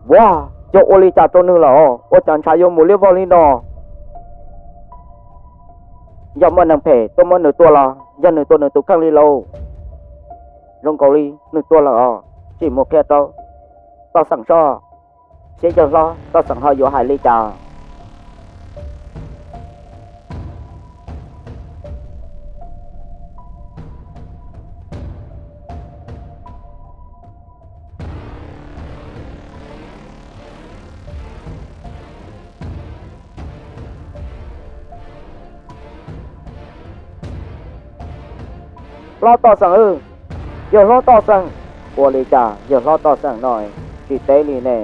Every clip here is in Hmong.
Ua, yog ua li cas rau nws lawm os, ua cas ntshav yuav mus liab vog li no? Yog muaj neeg phem tuaj muab nws tua los yog nws tua nws tus kheej li lauj? Zoo nkaus li nws tuag lawm os, tsis mus qhia rau Toj Xeem soj, seb yawg hlob Toj Xeem ho yuav hais li cas. Hlob Toj Xeem, yawg hlob Toj Xeem. Ua li cas yawg hlob Toj Xeem no tsis teb li ne?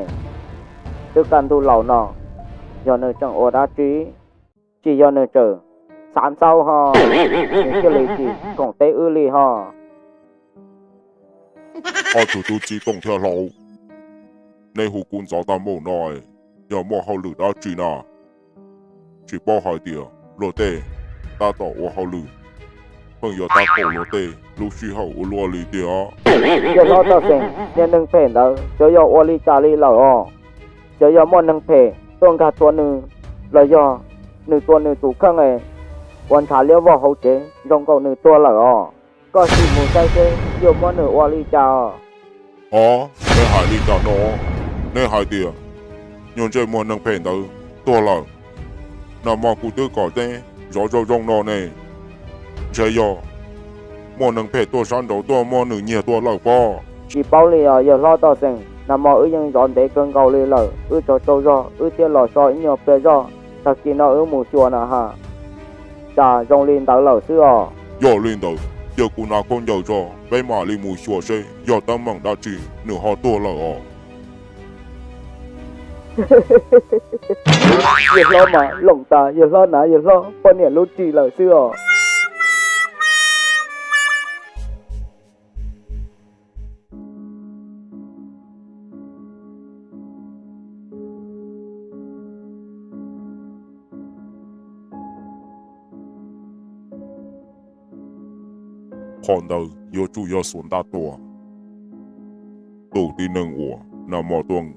Twb kaj ntug laus no, yog nws tseem ua dab tsi? Tsis yog nws tseem xav ntxaub ho, nws thiaj li tsis koom teb wb li ho. Ob tug tub txib Tooj thiab Hlau, neb hu kuv ntxov tag npaum no, yog muaj hauj lwm dab tsi na? Tsis paub hais tias luag tej tab tom ua hauj lwm, pheej yuav tab kaum luag tej lub sij hawm ua luaj li tiag. Yawg hlob Toj Xeem, niag neeg phem ntawd xyov yog ua li cas li lawm os. Xyov yog muaj neeg phem tuaj nkag tua nws, los yog nws tua nws tus kheej es ua ntshav liab vog hauv tsev zoo nkaus nws tuag lawm os. Koj sim mus saib seb yuav muab nws ua li cas os. Os, neb hais li cas no? Neb hais tias nyuag ntsej muag neeg phem ntawd tuag lawm? Nag hmo kuv twb kom neb zov zoo zoo no ne, ntshe yog muaj neeg phem tuaj sab nraud tuaj muab nws nyiag tuaj lawm pob. Tsis paub li os yawg hlob Toj Xeem, nag hmo wb yeej zov ntev kawg nkaus li lawm, wb tsaug tsaug zog wb thiaj los so ib nyuag pliag zog, tag kis no wb mus xyuas na ha. Cas zoo li ntawd lawm xwb os. Yog li ntawd, cia kuv hnav khaub ncaws tso, peb mam li mus xyuas seb yog teeb meem dab tsi nws ho tuag lawm os. Yawg hlob mas loom tas yawg hlob hnav yawg hlob poj niam lub ris lawm xwb os. Qhov ntawd yuav tsum yog Xuas Ntaj tua. Tus tib neeg uas nag hmo tuaj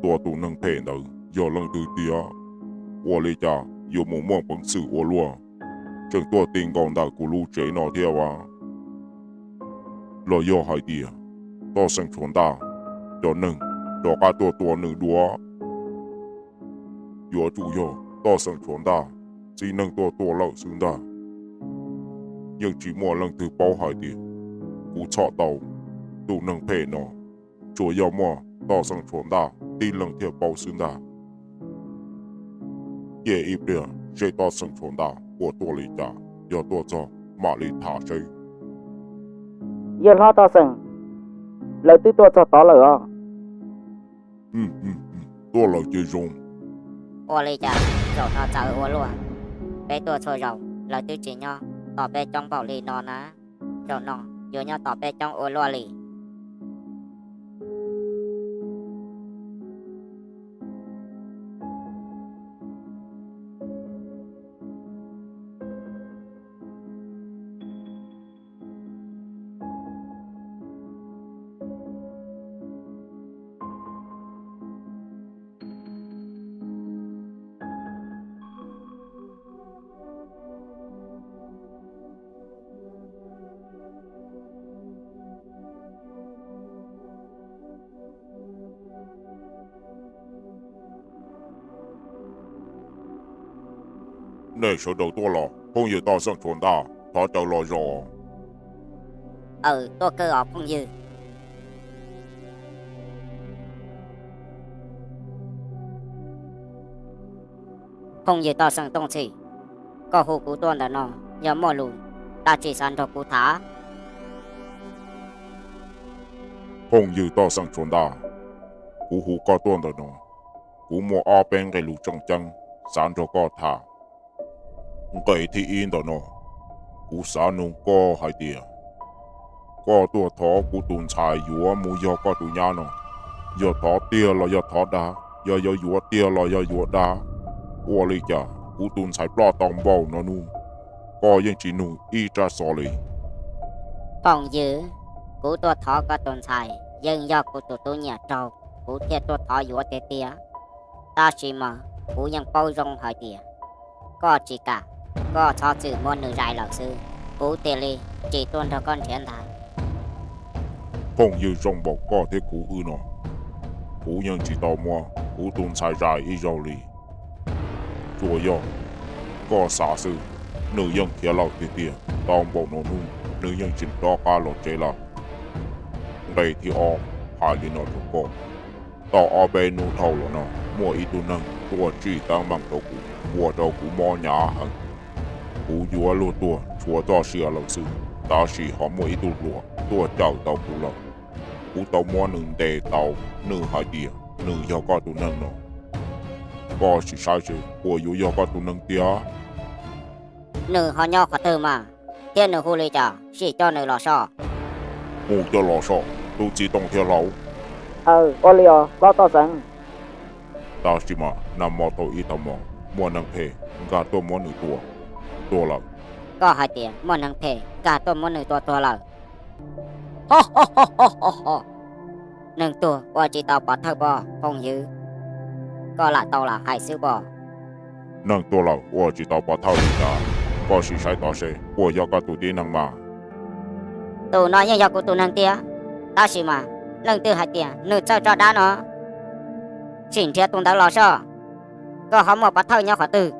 tua tus neeg phem ntawd yog leej twg tiag? Ua li cas yuav mus muaj peev xwm ua luaj, tseem tuaj ti nkaus ntawm kuv lub tsev no thiab as? Los yog hais tias Toj Xeem Tshuav Ntaj cov neeg rov qab tuaj tua nws dua? Yuav tsum yog Toj Xeem Tshuav Ntaj txib neeg tuaj tua lawm xwb ntag. Yeej tsis muaj leej twg paub hais tias kuv txhom tau tus neeg phem no, tsuas yog muaj Toj Xeem Tshuav Ntaj tib leeg thiaj paub xwb ntag. Cia ib pliag seb Toj Xeem Tshuav Ntaj puas tuaj li cas, yog tuaj txog mam li tham seb. Yawg hlob Toj Xeem, lawv twb tuaj txog tod lawm os. Tuaj lawm ces zoo. Ua li cas zaum no txawv ua luaj, peb tuaj txhua zaus lawv twb tsis nyob tos peb coob npaum li no na, zaum no yuav nyob tos peb coob ua luaj li. Nej sawv daws tuaj los? Phooj ywg Toj Xeem Tshuav Ntaj, thov caw los zos. Aw, tuaj kawg os phooj ywg. Phooj ywg Toj Xeem Tooj Txhim, koj hu kuv tuaj ntawm no yog muaj lus dab tsi xav nrog kuv tham? Phooj ywg Toj Xeem Tshuav Ntaj, kuv hu koj tuaj ntawm no, kuv muaj ob peb nqe lus tseem ceeb xav nrog koj tham. Nqe thib ib ntawm no, kuv xav nug koj hais tias, koj tuaj thov kuv tus ntxhais yuav mus yog koj tus nyab no, yog thov tiag los yog thov dag? Yog yuav yuav tiag los yog yuav dag? Ua li cas kuv tus ntxhais ploj tau npaum no nub, koj yeej tsis nug ib rab xov li? Phooj ywg, kuv tuaj thov koj tus ntxhais yeej yog kuv tus tub nyiam raug kuv thiaj tuaj thov yuav tiag tiag. Tab sis mas kuv yeej paub zoo hais tias koj tsis kam, koj txhob txwm muab nws zais lawm xwb, kuv thiaj li tsis tuaj nrog koj nrhiav ntag. Phooj ywg zoo npaum koj thiab kuv wb no, kuv yeej tsis tau muab kuv tus ntxhais zais ib zaug li. Tsuas yog koj xav xwb, nws yeej khiav lawm tiag tiag. Tau npaum no hnub nws yeej tsis rov qab los tsev lawm. Nqe thib ob hais li no rau koj, tau ob peb hnub dhau los no muaj ib tug neeg tuaj tsim teeb meem rau kuv, ua rau kuv mob hnyav heev. Kuv yuav luag tuag tshuav txoj sia lawm xwb, tab sis ho muaj ib tug hluas tuaj cawm tau kuv lawm. Kuv tau muab nws ntes tau, nws hais tias nws yog koj tus neeg no. Koj sim saib seb puas yuav yog koj tus neeg tiag. Nws ho nyob qhov twg mas, thiab nws hu li cas sim coj nws los soj. Mus coj los soj, tus txiv tooj thiab hlau. Aw, ua li os hlob toj xeev. Tab sis mas nag hmo thaum ib tag hmo muaj neeg phem nkag tuaj muab nws tua tuag lawm. Koj hais tias muaj neeg phem nkag tuaj muab nws tua tuag lawm? Neeg tuag ua tsis tau pov thawj pob phooj ywg, koj lam tau lam hais xwb pob. Neeg tuag lawm ua tsis tau pov thawj li cas, koj sim saib tod seb puas yog koj tus tib neeg mas. Tus no yeej yog kuv tus neeg tiag, tab sis mas leej twg hais tias nws txawj tso dab no? Sim nrhiav tus ntawd los soj. Koj ho muaj pov thawj nyob qhov twg?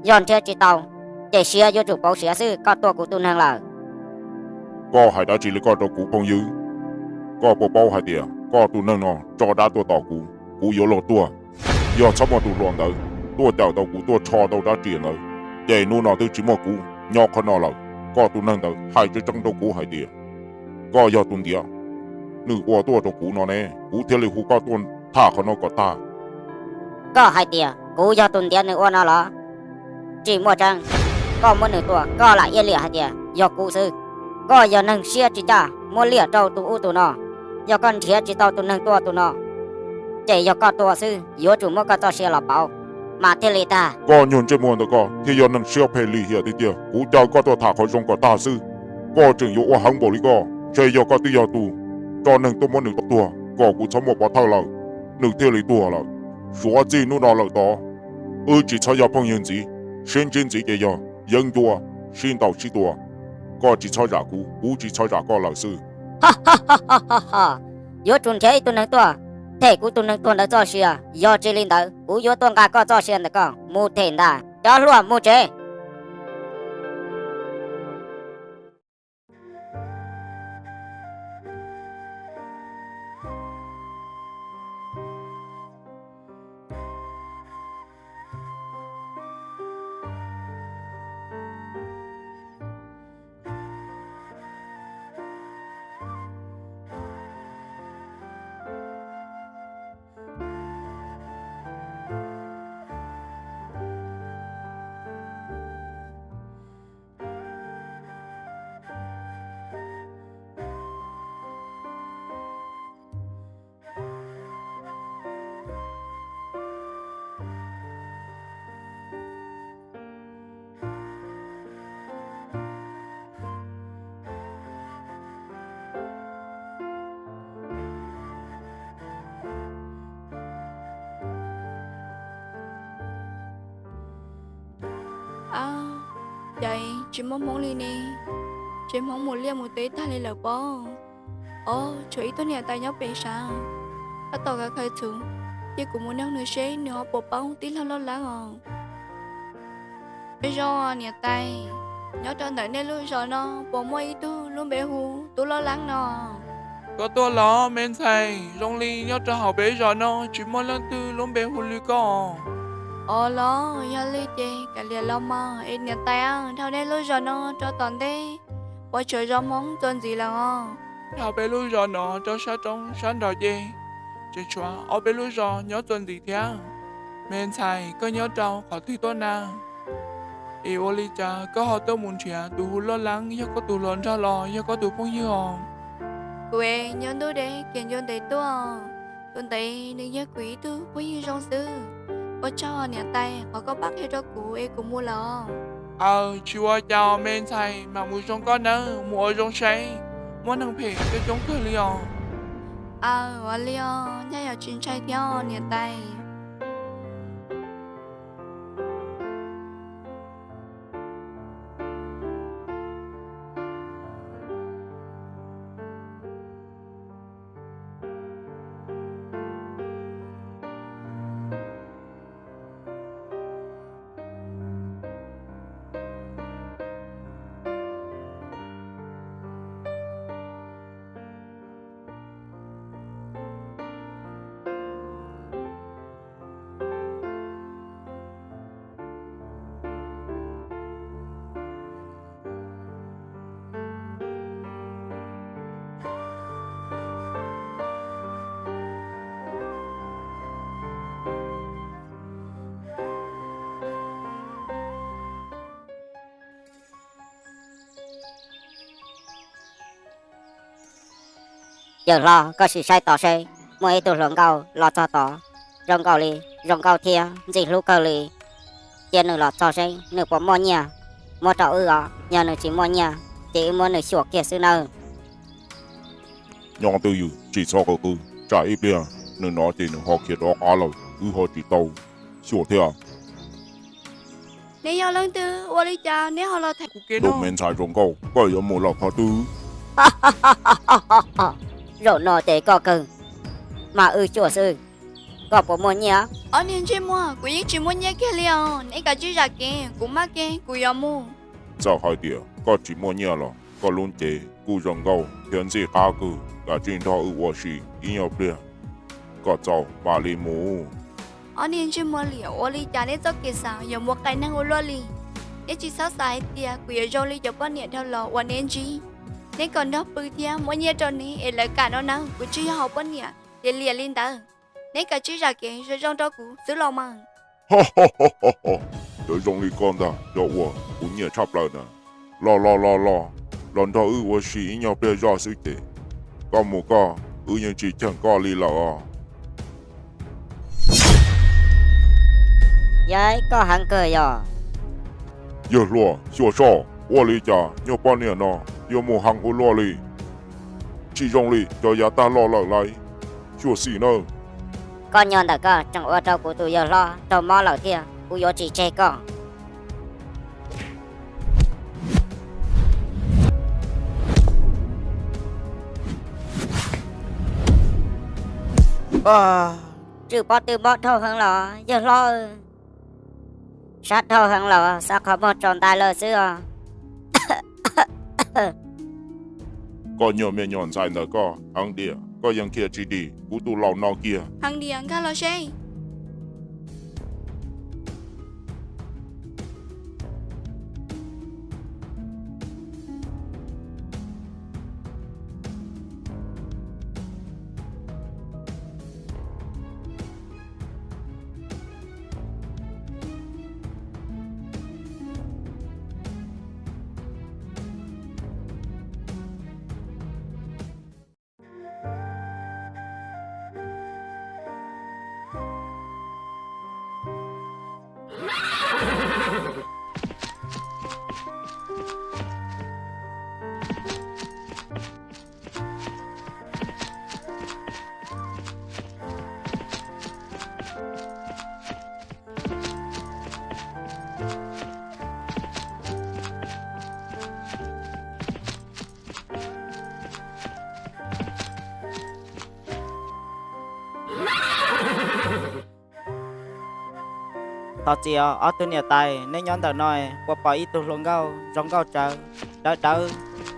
Yog nrhiav tsis tau, ces siav yuav tsum pauv siav xwb, koj tua kuv tus neeg lawm. Koj hais dab tsi li koj rau kuv phooj ywg? Koj puas paub hais tias koj tus neeg no tso dab tuaj tom kuv, kuv yuav luag tuag? Yog txhob muaj tus hluas ntawd tuaj cawm tau kuv, tuaj rho tau rab riam ntawd, ces hnub no twb tsis muaj kuv nyob qhov no lawm. Koj tus neeg ntawd hais tseeb tseeb rau kuv hais tias koj yog tus ntiav nws ua tuaj rau kuv no ne, kuv thiaj li hu koj tuaj tham qhov no kom tag. Koj hais tias kuv yog tus ntiav nws ua no los? Tsis muaj tseeb. Koj muab nws tua koj lam iab liam hais tias yog kuv xwb. Koj yog neeg siab tsis caj muab liam rau tus ub tus no. Yog koj nrhiav tsis tau tus neeg tua tus no, ces yog koj tua xwb, yuav tsum muab koj txoj sia los pauv mas thiaj li tag. Koj nyuag ntsej muag ntawm koj thiaj yog neeg siab phem lim hiam tiag tiag. Kuv caw koj tuaj tham qhov zoo kom tag xwb. Koj tseem yuav ua heev npaum li koj, ntshe yog koj twb yog tus tso neeg tuaj muab nws tua tuag kom kuv txhob muaj pov thawj lawm, nws thiaj li tuag lawm. Suav txij hnub no lawm tod, wb tsis txhob yog phooj ywg ntxiv, sib ntsib ntxiv ces yog yeeb ncuab, sib ntaus sib tua. Koj tsis txhob zam kuv, kuv tsis txhob zam koj lawm xwb. Yuav tsum nrhiav ib tug neeg tuaj them kuv tus neeg tuag ntawd txoj sia, yog tsis li ntawd kuv yuav tuaj nqa koj txoj sia ntawm koj mus them ntag. Cov hluas, mus tsev. Ab, cas tsis muaj hmoob li ne? Ces hmoob mus liaj mus teb tag li lawm pob? Ob, tshuav ib tug niam tais nyob pem sav. Tab tom kav khaws txhuv, cia kuv mus noog nws seb nws ho puas paub tij laug Loj Leeb os. Peb zos niam tais, nyob rau ntawm nej lub zos no puas muaj ib tug lub npe hu Tub Loj Leeb no? Koj tuaj los me ntxhais, zoo li nyob rau hauv peb zos no tsis muaj leej twg lub npe hu li koj. Os los yog li ces kav liam los mas es niam tais, dhau nej lub zos no rau tom ntej puas tshuav zos hmoob txuas ntxiv lawm os? Dhau peb lub zos no rau sab roob sab nraud ces tseem tshuav ob peb lub zos nyob txuas ntxiv thiab. Me ntxhais, koj nyob rau qhov twg tuaj na? Es ua li cas koj ho tuaj mus nrhiav tus hu Loj Leeb, yog koj tus hluas nraug los yog koj tus phooj ywg os? Kuv es nyob ntuj deb kiag ncua ntev tuaj, tus ntawd nws yog kuv ib tug phooj ywg zoo xwb. Ua tsaug niam tais qhov koj pab qhia rau kuv es kuv mus lawm. Aw, tsis ua cas me ntxhais, mam mus zoo koj nawb, mus ua zoo saib, muaj neeg phem coob coob kawg li os. Aw, ua li os, nyaj yog tsis ntshai thiab niam tais. Yawg hlob, koj sim saib tod seb, muaj ib tug hluas nkauj los txog tod, zoo nkauj li, zoo nkauj thiab ntxim hlub kawg li. Cia nws los txog seb nws puas muaj nyiaj, muab rau wb os. Yog nws tsis muaj nyiaj, ces wb muab nws xyuam kiag xwb nawb. Nyob twj ywm, tsis txhob qw qw, tsam ib pliag nws hnov ces nws ho khiav rov qab lawm, wb ho tsis tau xyuam thiab. Neb yog leej twg? Ua li cas neb ho los tham kuv? Tus me ntxhais zoo nkauj, koj yuav mus lawm qhov twg? Zaum no ces koj kawg, mas wb xyuam xwb. Koj puas muaj nyiaj? Ob niag ntsej muag, kuv yeej tsis muaj nyiaj kiag li os. Neb kav tsij zam kev, kuv maj kev kuv yuav mus. Txawm hais tias koj tsis muaj nyiaj los koj lub cev kuj zoo nkauj thiab ntxim qab kawg, kav tsij nrog wb ua si ib nyuag pliag kom txaus mam li mus. Ob niag ntsej muag liam, ua li cas neb txoj kev xav yuav mus qai neeg ua luaj li? Neb tsis txhob xav hais tias kuv yuav zoo li cov poj niam dhau los uas neb ntsib. Neb kom nrog pw thiab muab nyiaj rau neb es lawv kam no nawb, kuv tsis yog hom poj niam liam liam li ntawd. Neb kav tsij zam kev zoo zoo rau kuv xwb los mas. Cov zoo li koj ntag yog uas kuv nyiam tshaj plaws na. Los los los los, los nrog wb ua si ib nyuag pliag zoj xwb ces koj mus koj, wb yeej tsis cheem koj li lawm os. Yog koj heev kawg yog? Yawg hluas, xyuas soj, ua li cas nyuag poj niam no yuav mus heev ua luaj li? Tsis zoo li cov yav tag los lawm lauj. Xyuam xim nawb. Koj nyuag ntawm koj tseem ua rau kuv tus yawg hlob raug mob lawm thiab, kuv yuav tsis tseg koj. Tswm pob tw mob dhau heev los yawg hlob. Sab dhau heev los xav qhov muag tsaus ntais lawm xwb os. Koj nyuag me nyuam ntxhais ntawm koj heev diam, koj yeej khiav tsis dim kuv tus laus no kiag. Heev diam, nkag los seb. Thov txim os ob tug niam tais, neb nyob ntawm no puas pom ib tug hluas nkauj zoo nkauj tsawv, dawb dawb,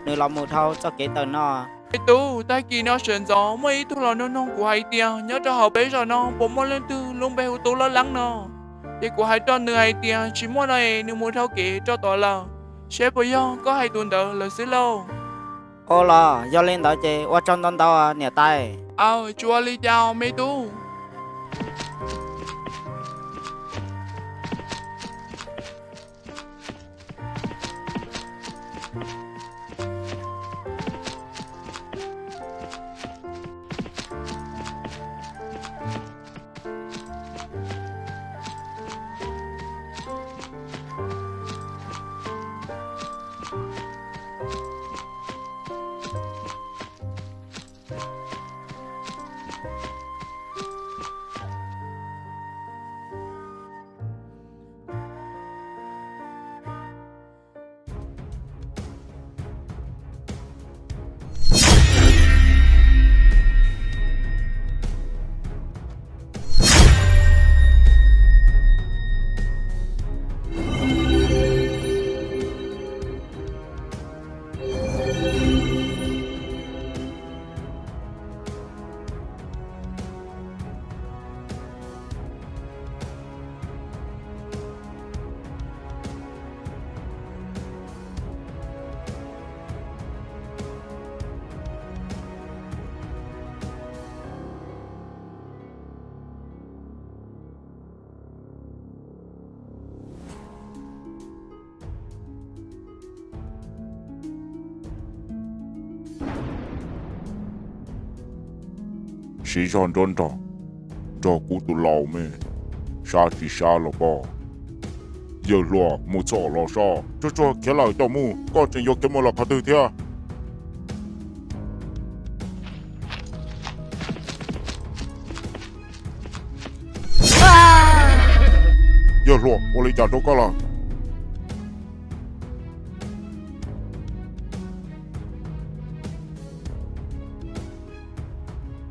nws los mus dhau txoj kev ntawm no? Me tub, tag kis no sawv ntxov muaj ib tug los nug nug kuv hais tias nyob rau hauv peb zos no puas muaj leej twg lub npe hu Tub Loj Leeb no, ces kuv hais rau nws hais tias tsis muaj no es nws mus dhau kev rau tod lawm, seb puas yog koj hais tus ntawd lawm xwb lauj. Ua los yog li ntawd ces ua tsaug ntau ntau niam tais. Aw, tsis ua li cas me tub. Siv zog nruab nrog, nrog kuv tus laus me, sab tsis sab los pom. Yawg hluas, mus txog los sab, tsuag tsuag khiav lawm coj mus, koj tseem yuav khiav mus los qhov twg thiab? Yawg hluas, ua li cas rau koj lawm?